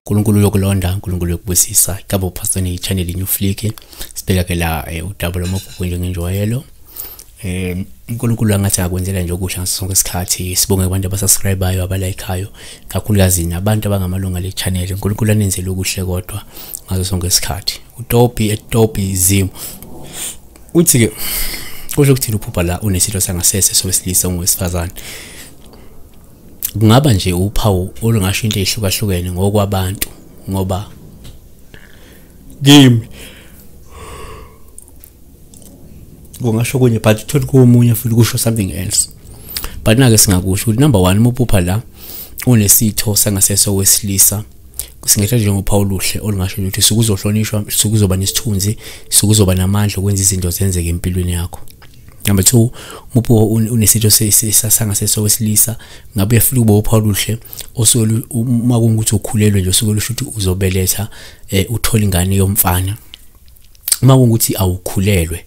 uNkulunkulu yokulonda, uNkulunkulu yokubusisa. Kabo Pastor ni channel New Flick. Sibheka ke la udaba lomabhuku njengenjwayelo. uNkulunkulu angathi akwenzela nje okuhle ngaso sonke isikhathi. Sibonge kubantu abasubscribeayo, abalikeayo, kakhulukazi nabantu abangamalunga le channel. uNkulunkulu anenzele okuhle kodwa ngaso sonke isikhathi. Utopi etopi zimo. Uthi ke kusho ukuthi uphupha la unesitho sangasese sowesilisa ungowesifazane. Kungaba nje uphawu olungasho into ezihlukahlukene ngokwabantu, ngoba kimi kungasho kunye but uthole komunye futhi kusho something else. But nake singakusho ukuthi number 1, uma uphupha la unesitho sangasese owesilisa, singetha njengophawu oluhle olungasho ukuthi sukuzohlonishwa, sukuzoba nesithunzi, sukuzoba namandla okwenza izinto zenzeke empilweni yakho. Number 2, umupho unesitho sangasese owesilisa, ngabe futhi ube uphawu oluhle osuke uma kungukuthi ukhulelwe nje usuke lusho ukuthi uzobeletha, uthola ingane yomfana. Uma kungukuthi awukhulelwe,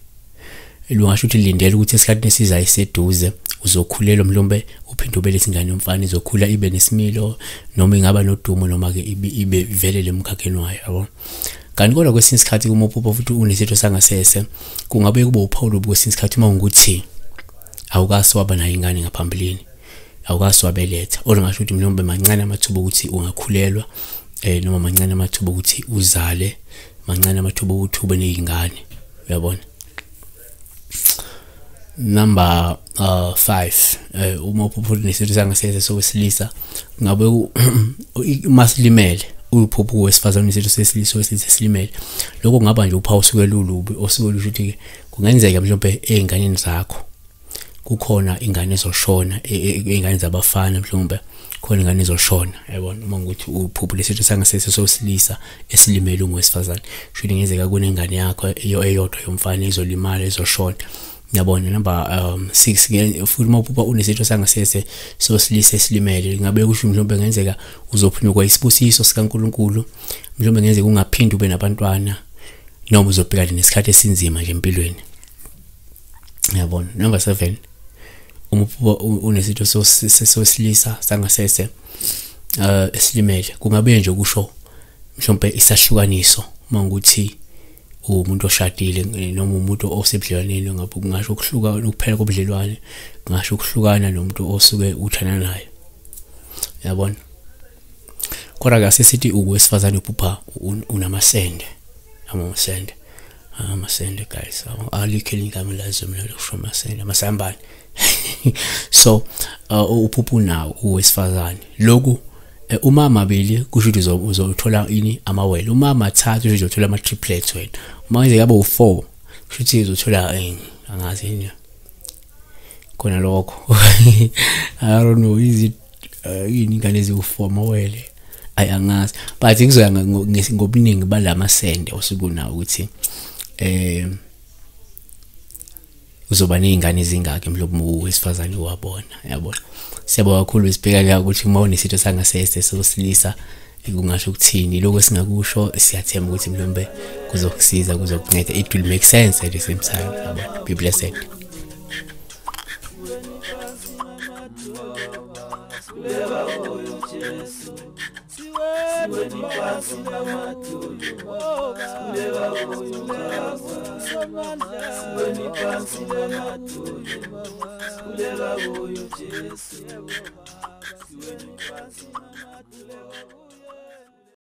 lungasho ukuthi lindela ukuthi esikhathini esizayo eseduze uzokhulelwa, mhlawumbe uphinde ubelethe ingane yomfana, izokhula ibe nesimilo noma ingaba nodumo noma ke ibe velele emkhakheni wayo, yabo. Kanti kodwa kwesinye isikhathi uma uphupha futhi unesitho sangasese, kungabe kube uphawu olubi kwesinye isikhathi uma ungukuthi awukase waba nayo ingane ngaphambilini, awukase wabeletha, olungasho ukuthi mhlawumbe mancane amathuba ukuthi ungakhulelwa, noma mancane amathuba ukuthi uzale, mancane amathuba ukuthi ube nezingane, uyabona. Number 5, uma uphupha unesitho sangasese sowesilisa, ngabe uma silimele uphupha wesifazane unesitho sesilisa owesilisa silimele, lokho kungaba nje uphawu osuke lulubi osuke lusho ukuthi kungenzeka mhlawumbe ey'nganeni zakho kukhona ingane ezoshona, ey'ngane zabafana mhlawumbe khona ingane ezoshona, yabona. Uma ukuthi uphupha lesitho sangasese sowesilisa esilimele ungowesifazane, kusho ukuthi kungenzeka kunengane yakho eyodwa yomfana ezolimala, ezoshona, yabona. Number 6, futhi uma uphupha unesitho sangasese sowesilisa esilimele, ngabe kusho mhlawumbe kungenzeka uzophunyukwa isibusiso sikaNkulunkulu, mhlawumbe kungenzeka ungaphindi ube nabantwana, noma uzobhekana nesikhathi esinzima nje empilweni, yabona. Number 7, uma uphupha unesitho sowesilisa sangasese esilimele, kungabe nje kusho mhlawumbe isahlukaniso uma ukuthi umuntu oshadile noma umuntu osebudlelwaneni, ngabe kungasho ukuhluka ukuphela kobudlelwane, kungasho ukuhlukana nomuntu osuke uthana naye, yabona. Kodwa ke sesithi uwesifazane uphupha unamasende, amasende, amasende guys, alikho igama lazo mina lokusho amasende, amasambane. So uphupha unawo uwesifazane, lokhu uma amabili kusho ukuthi uzothola ini amawele, uma amathathu kusho uzothola ama triplets wena, uma kwenzeka abe u4 kusho ukuthi uzothola angazi yini khona lokho. I don't know, is it yini ingane eziwu4 amawele, ayi angazi, but kuzoya ngobuningi balamasende osuke unawo ukuthi uzoba nezingane ezingaki mhlawumbe owesifazane wabona, yabona. Siyabonga kakhulu, sibheka la ukuthi uma unesitho sangasese sosilisa kungasho ukuthini. Lokho singakusho, siyathemba ukuthi mhlawumbe kuzokusiza, kuzokunceda, it will make sense at the same time, yabona. Be blessed. Jesu.